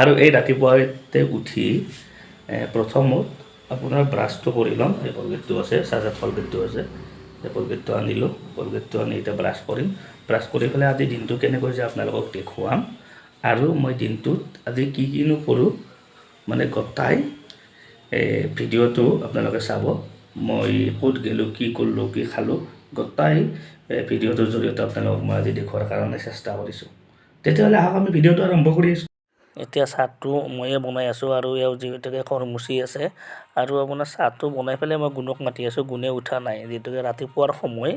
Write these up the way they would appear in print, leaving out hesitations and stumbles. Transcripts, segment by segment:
আৰু এই ৰাতিপুৱাতে উঠি প্ৰথমত আপোনাৰ ব্ৰাছটো কৰি ল'ম। এই কলগেটটো আছে, চাৰ্জাত কলগেটটো আছে, এই কলগেটটো আনিলোঁ। কলগেটটো আনি এতিয়া ব্ৰাছ কৰিম। ব্ৰাছ কৰি পেলাই আজি দিনটো কেনেকৈ যে আপোনালোকক দেখুৱাম আৰু মই দিনটোত আজি কি কিনো কৰোঁ, মানে গোটাই এই ভিডিঅ'টো আপোনালোকে চাব। মই ক'ত গ'লোঁ, কি কৰিলোঁ, কি খালোঁ, গোটাই এই ভিডিঅ'টোৰ জৰিয়তে আপোনালোকক মই আজি দেখুৱাৰ কাৰণে চেষ্টা কৰিছোঁ। তেতিয়াহ'লে আহক, আমি ভিডিঅ'টো আৰম্ভ কৰি আছোঁ। এতিয়া চাহটো ময়ে বনাই আছোঁ আৰু এওঁ যিহেতুকে ঘৰ মুচি আছে। আৰু আপোনাৰ চাহটো বনাই পেলাই মই গুণক মাতি আছোঁ, গুণে উঠা নাই। যিহেতুকে ৰাতিপুৱাৰ সময়,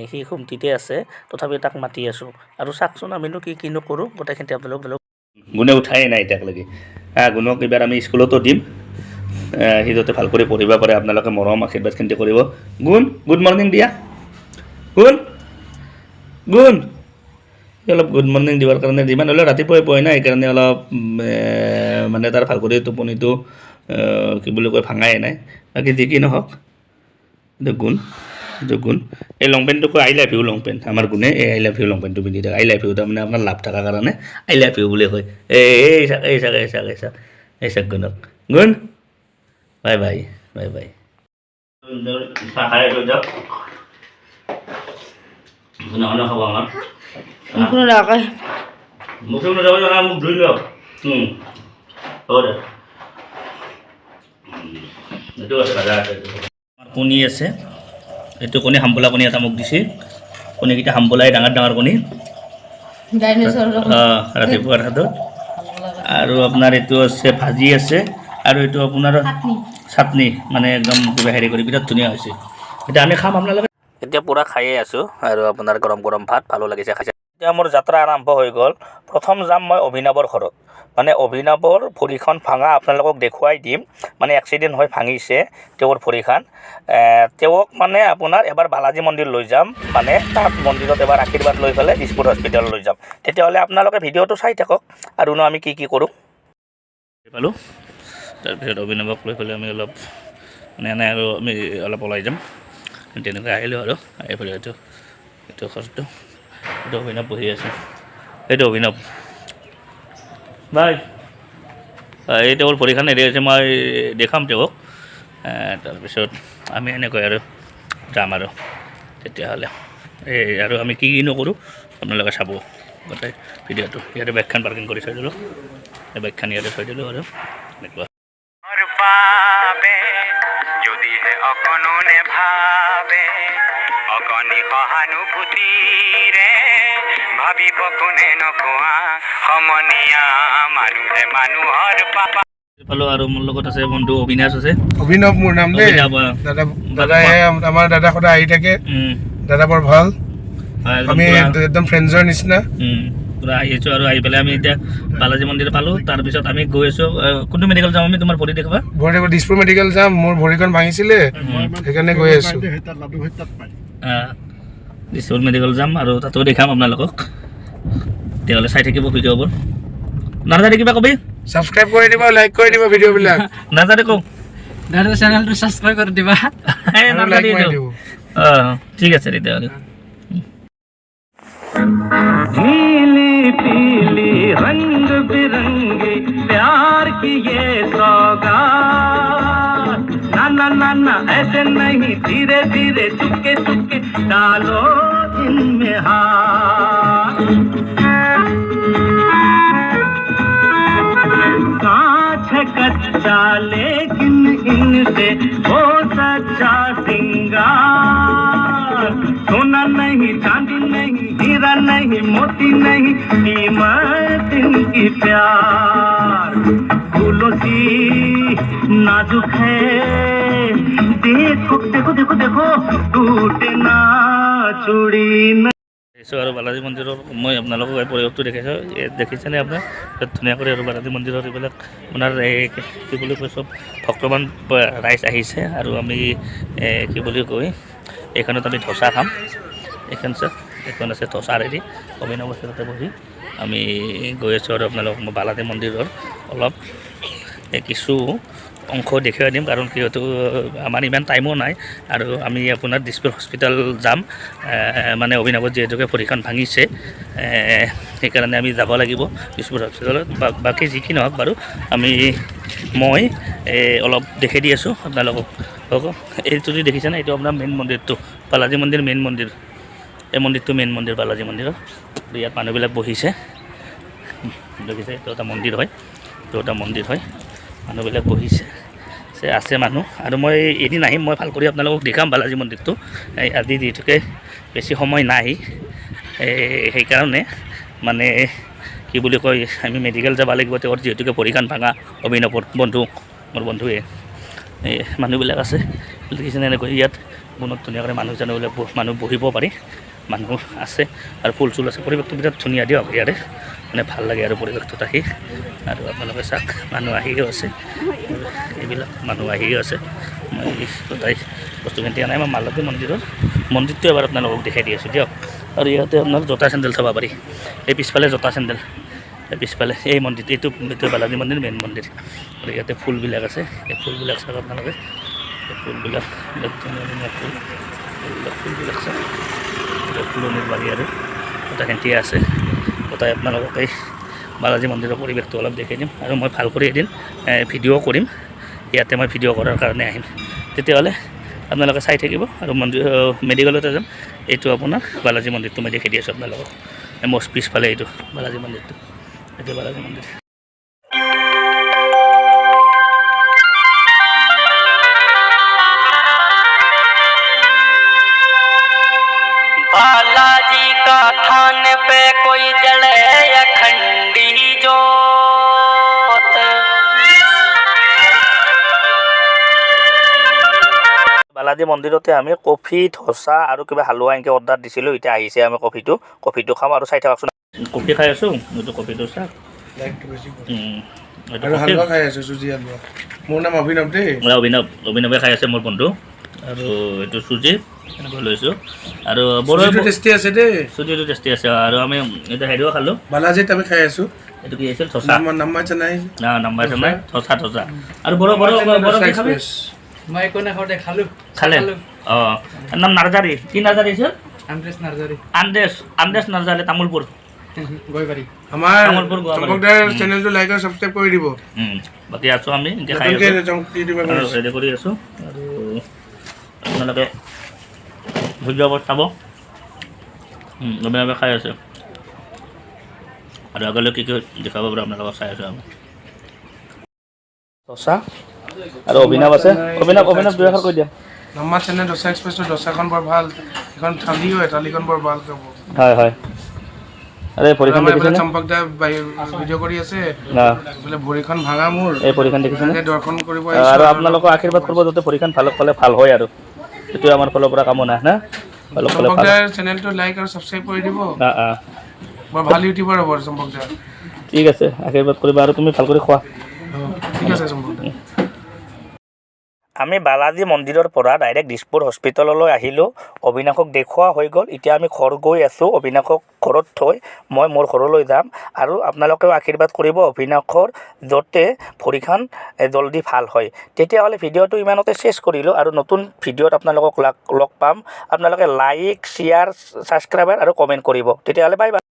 সি ঘুমটিতে আছে, তথাপি তাক মাতি আছোঁ। আৰু চাওকচোন, আমিনো কি কিনো কৰোঁ গোটেইখিনি আপোনালোক। গুণে উঠাই নাই এতিয়ালৈকে। গুণক এইবাৰ আমি স্কুলতো দিম, সি যাতে ভাল কৰি পঢ়িব পাৰে। আপোনালোকে মৰম আশীৰ্বাদখিনি কৰিব। গুণ, গুড মৰ্ণিং দিয়া। গুণ, গুণ। সি অলপ গুড মৰ্ণিং দিবৰ কাৰণে যিমান হ'লেও ৰাতিপুৱাই পোৱাই নাই, সেইকাৰণে অলপ মানে তাৰ ভাল কৰি টোপনিটো কি বুলি কয়, ভাঙাই নাই। বাকী যি কি নহওক, এইটো গুণ, এইটো গুণ। এই লং পেণ্টটো কয় "I love you" long pant. আমাৰ গুণে এই "I love you" long পেণ্টটো পিন্ধি থাকে। "I love you" তাৰমানে আপোনাৰ লাভ থকাৰ কাৰণে "I love you" বুলি কয়। এই এই চাক, এই চাক, এই চাক, এই চাক, এই চাক গুণক। গুণ, বাই বাই, বাই বাই। চাহ খাই আছোঁ দিয়ক। কোনে খাব আমাৰ? মুখনো নাকায়। মুখ চুখ নাযাব না, মুখ ধুই লওক। হ'ব দে। এইটো আছে, ভাজা আছে এইটো। আমাৰ কণী আছে। এইটো কণী, হাম্বলা কণী এটা মোক দিছে। কণীকেইটা হাম্বলাই, ডাঙৰ ডাঙৰ কণী। ডাইনোসৰ। অঁ, ৰাতিপুৱাৰ হাতত। আৰু আপোনাৰ এইটো আছে, ভাজি আছে আৰু এইটো আপোনাৰ চাটনি, মানে একদম কিবা হেৰি কৰি বিৰাট ধুনীয়া হৈছে। এতিয়া আমি খাম আপোনালোকে। এতিয়া পূৰা খায়ে আছোঁ আৰু আপোনাৰ গৰম গৰম ভাত, ভালো লাগিছে খাইছে। এতিয়া মোৰ যাত্ৰা আৰম্ভ হৈ গ'ল। প্ৰথম যাম মই অভিনৱৰ ঘৰত। মানে অভিনৱৰ ভৰিখন ভাঙা আপোনালোকক দেখুৱাই দিম। মানে এক্সিডেণ্ট হৈ ভাঙিছে তেওঁৰ ভৰিখন। তেওঁক মানে আপোনাৰ এবাৰ বালাজী মন্দিৰ লৈ যাম, মানে তাত মন্দিৰত এবাৰ আশীৰ্বাদ লৈ পেলাই দিছপুৰ হস্পিটেল লৈ যাম। তেতিয়াহ'লে আপোনালোকে ভিডিঅ'টো চাই থাকক আৰুনো আমি কি কি কৰোঁ। পালোঁ, তাৰপিছত অভিনৱক লৈ পেলাই আমি অলপ মানে এনে আৰু আমি অলপ ওলাই যাম, তেনেকৈ আহিলোঁ। আৰু আহি পেলাই এইটো খৰচটো, এইটো অভিনৱ বহি আছে, এইটো অভিনৱ ভাই। এই তেওঁৰ ভৰিখন হেৰি হৈছে, মই দেখাম তেওঁক। তাৰপিছত আমি এনেকৈ আৰু যাম আৰু তেতিয়াহ'লে এই আৰু আমি কি কি নকৰোঁ আপোনালোকে চাব গোটেই ভিডিঅ'টো। ইয়াতে বাইকখন পাৰ্কিং কৰি থৈ দিলোঁ। এই বাইকখন ইয়াতে থৈ দিলোঁ আৰু এনেকুৱা। বাবে যদিহে অকণো নেভাবে, অকণি সহানুভূতিৰে ভাবিব কোনে নোকোৱা সমনীয়া, মানুহে মানুহৰ পাপা। পালোঁ আৰু মোৰ লগত আছে বন্ধু অবিনাশ আছে। অভিনৱ মোৰ নাম দেই। অভিনৱ, অ। দাদা, দাদাই আমাৰ দাদা সদায় আহি থাকে। দাদা বৰ ভাল। হয়, একদম। আমি একদম ফ্ৰেণ্ডছৰ নিচিনা। পূৰা আহি আছোঁ আৰু আহি পেলাই আমি এতিয়া বালাজী মন্দিৰ পালোঁ। তাৰপিছত আমি গৈ আছোঁ। কোনটো মেডিকেল যাম আমি তোমাৰ ভৰি দেখুৱা? ভৰি, দিছপুৰ মেডিকেল যাম। মোৰ ভৰিখন ভাঙিছিলে, সেইকাৰণে গৈ আছো। দিছপুৰ মেডিকেল যাম আৰু তাতো দেখাম আপোনালোকক। তেতিয়াহ'লে চাই থাকিব ভিডিঅ'বোৰ। নাৰ্জাৰী, কিবা কবি? ছাবস্ক্ৰাইব কৰি দিব, লাইক কৰি দিব ভিডিঅ'বিলাক। নাৰ্জাৰী, কওঁ। দাদা, চেনেলটো ছাবস্ক্ৰাইব কৰি দিবা। এই আৰু নাৰ্জাৰী। লাইক মাৰি এইটো। দিব। অঁ, ঠিক আছে তেতিয়াহ'লে। नीली पीली रंग बिरंगे प्यार की ये सौगात, ना ना ना ना, ऐसे नहीं, धीरे धीरे, चुपके चुपके डालो इनमें हाथ। कांच है कच्चा लेकिन इनसे हो सच्चा सिंगार। सोना नहीं, चांदी नहीं, हीरा नहीं, मोती नहीं, कीमत इनकी प्यार। फूलों सी नाजुक है, देखो देखो देखो देखो, टूटे ना चूड़ी न। আহিছোঁ আৰু বালাজী মন্দিৰৰ মই আপোনালোকক এই পৰিৱেশটো দেখাইছোঁ। এই দেখিছেনে আপোনাৰ, বিৰাট ধুনীয়া কৰি। আৰু বালাজী মন্দিৰৰ এইবিলাক আপোনাৰ এই কি বুলি কয়, চব ভক্তবান ৰাইজ আহিছে। আৰু আমি কি বুলি কয়, এইখনত আমি ধোচা খাম। এইখন চাওক, এইখন আছে ধোচা ৰেডি। অভিনৱ আছে তাতে বহি। আমি গৈ আছোঁ আৰু আপোনালোকক মই বালাজী মন্দিৰৰ অলপ এই কিছু অংশ দেখুৱাই দিম, কাৰণ যিহেতু আমাৰ ইমান টাইমো নাই আৰু আমি আপোনাৰ দিছপুৰ হস্পিটেল যাম। মানে অভিনৱত যিহেতুকে ভৰিখন ভাঙিছে, সেইকাৰণে আমি যাব লাগিব দিছপুৰ হস্পিটেলত। বাকী যি কি নহওক বাৰু মই অলপ দেখাই দি আছোঁ আপোনালোকক। এইটো যদি দেখিছেনে, এইটো আপোনাৰ মেইন মন্দিৰটো, বালাজী মন্দিৰ মেইন মন্দিৰ। এই মন্দিৰটো মেইন মন্দিৰ বালাজী মন্দিৰৰ। ইয়াত মানুহবিলাক বহিছে, দেখিছে, এইটো এটা মন্দিৰ হয়, এইটো এটা মন্দিৰ হয়। মানুহবিলাক বহিছে, আছে মানুহ। আৰু মই এদিন আহিম, মই ভাল কৰি আপোনালোকক দেখাম বালাজী মন্দিৰটো। এই আজি যিহেতুকে বেছি সময় নাই, সেইকাৰণে মানে কি বুলি কয়, আমি মেডিকেল যাব লাগিব। তেওঁৰ যিহেতুকে ভৰিখন ভাঙা, অভিনৱৰ বন্ধু, মোৰ বন্ধুৱে। এই মানুহবিলাক আছে, দেখিছেনে, এনেকৈ ইয়াত বনত ধুনীয়াকৈ মানুহ চানুহবিলাক মানুহ বহিব পাৰি, মানুহ আছে আৰু ফুল চুল আছে। পৰিৱেশটো বিৰাট ধুনীয়া দিয়ক, ইয়াৰে মানে ভাল লাগে আৰু পৰিৱেশটোত আহি। আৰু আপোনালোকে চাওক, মানুহ আহিও আছে, এইবিলাক মানুহ আহিও আছে। মই গোটেই বস্তুখিনি দিয়া নাই, মই মালতী মন্দিৰৰ মন্দিৰটো এবাৰ আপোনালোকক দেখাই দি আছোঁ দিয়ক। আৰু ইয়াতে আপোনাৰ জোতা চেণ্ডেল চাব পাৰি, এই পিছফালে জোতা চেণ্ডেল, এই পিছফালে এই মন্দিৰ, এইটো বালাজী মন্দিৰ মেইন মন্দিৰ। আৰু ইয়াতে ফুলবিলাক আছে, এই ফুলবিলাক চাওক আপোনালোকে, এই ফুলবিলাক বিৰাট ধুনীয়া ধুনীয়া ফুল, এইবিলাক ফুলবিলাক চাওক, এইটো ফুলনিৰ বাৰী। আৰু গোটেইখিনিয়ে আছে। গোটাই আপোনালোকক এই বালাজী মন্দিৰৰ পৰিৱেশটো অলপ দেখাই দিম। আৰু মই ভাল কৰি এদিন ভিডিঅ' কৰিম, ইয়াতে মই ভিডিঅ' কৰাৰ কাৰণে আহিম। তেতিয়াহ'লে আপোনালোকে চাই থাকিব। আৰু মন্দিৰ মেডিকেলতে যাম। এইটো আপোনাৰ বালাজী মন্দিৰটো মই দেখাই দি আছোঁ আপোনালোকক। মোৰ পিছফালে এইটো বালাজী মন্দিৰটো, এইটো বালাজী মন্দিৰ। बालाजी का थान पे कोई जले अखंडी जोत। বালাজী মন্দিৰতে আমি কফি, ধোচা আৰু কিবা হালোৱা এনেকৈ অৰ্ডাৰ দিছিলোঁ। এতিয়া আহিছে, আমি কফিটো খাম আৰু চাই থাককচোন। কফি খাই আছোঁ, এইটো কফিটো চাওক। লাইকটো বেছি কৰে। এইটো আৰু কফি। হালোৱা খাই আছোঁ, চুজি হালোৱা। মোৰ নাম অভিনৱ দেই। মই অভিনৱ, অভিনৱে খাই আছে মোৰ বন্ধু। আৰু এইটো চুজি এনেকৈ লৈছোঁ আৰু বড়ো চুজিটো টেষ্টি আছে দেই। চুজিটো টেষ্টি আছে। আৰু আমি এতিয়া হেৰিও খালোঁ। বালাজীত আমি খাই আছোঁ। এইটো কি আছিল, ধোচা। নাম্বাৰ চেন্নাই। না, নাম্বাৰ চেন্নাই ধোচা, ধোচা। আৰু বড়ো বড়ো বড়ো কি খাবি? মই একো নাখাওঁ দে, খালো। খালে, অঁ। নাম নাৰ্জাৰী, কি নাৰ্জাৰী আছিল? Andrés Narzary. Andrés, Andrés Narzary, Tamulpur. Goybari. আমাৰ তামোলপুৰ, গোৱাবাৰী। চম্পকদাৰ চেনেলটো লাইক আৰু ছাবস্ক্ৰাইব কৰি দিব। বাকী আছোঁ আমি এতিয়া খাই নতুনকৈ আছোঁ ইউটিউবাৰ আৰু হেৰি কৰি আছোঁ। আৰু আপোনালোকে ভিডিঅ'বোৰ চাব। অভিনৱে খাই আছে আৰু আগলৈ কি কি দেখাব পাৰোঁ আপোনালোকক চাই আছোঁ আমি। ধোচা আৰু অভিনৱ আছে। অভিনৱ, অভিনৱ, দুই এষাৰ কৈ দিয়া। আমাৰ চেন্নাই দোচা এক্সপ্ৰেছৰ দোচাখন বৰ ভাল, সেইখন থালি হয়, থালিখন বৰ ভাল খাব। হয় হয়। আৰে ভৰিখন আমাৰ এইফালে দেখিছেনে? চম্পক দা ভিডিঅ' কৰি আছে। না। এইফালে ভৰিখন ভাঙা মোৰ। এই ভৰিখন দেখিছেনে? তাকে দৰ্শন কৰিব আৰু আহিছোঁ। আপোনালোকক আশীৰ্বাদ কৰিব যাতে ভৰিখন ভাল হ'লে ভাল হয়, আৰু সেইটোৱে আমাৰ ফালৰ পৰা কামনা না, ভাল হ'লে চম্পক ভাল। দাৰ চেনেলটো লাইক আৰু ছাবস্ক্ৰাইব কৰি দিব। অঁ। বৰ ভাল ইউটিউবাৰ হ'ব চম্পক দা। ঠিক আছে, আশীৰ্বাদ কৰিবা আৰু তুমি ভাল কৰি খোৱা। অঁ, ঠিক আছে চম্পক দা। আমি বালাজী মন্দিৰৰ পৰা ডাইৰেক্ট দিছপুৰ হস্পিটেললৈ আহিলোঁ। অবিনাশক দেখুওৱা হৈ গ'ল। এতিয়া আমি ঘৰ গৈ আছোঁ। অবিনাশক ঘৰত থৈ মই মোৰ ঘৰলৈ যাম। আৰু আপোনালোকেও আশীৰ্বাদ কৰিব অবিনাশৰ যাতে ভৰিখন জলদি ভাল হয়। তেতিয়াহ'লে ভিডিঅ'টো ইমানতে শেষ কৰিলোঁ আৰু নতুন ভিডিঅ'ত আপোনালোকক লগ পাম। আপোনালোকে লাইক, শ্বেয়াৰ, ছাবস্ক্ৰাইবাৰ আৰু কমেণ্ট কৰিব। তেতিয়াহ'লে বাই বাই।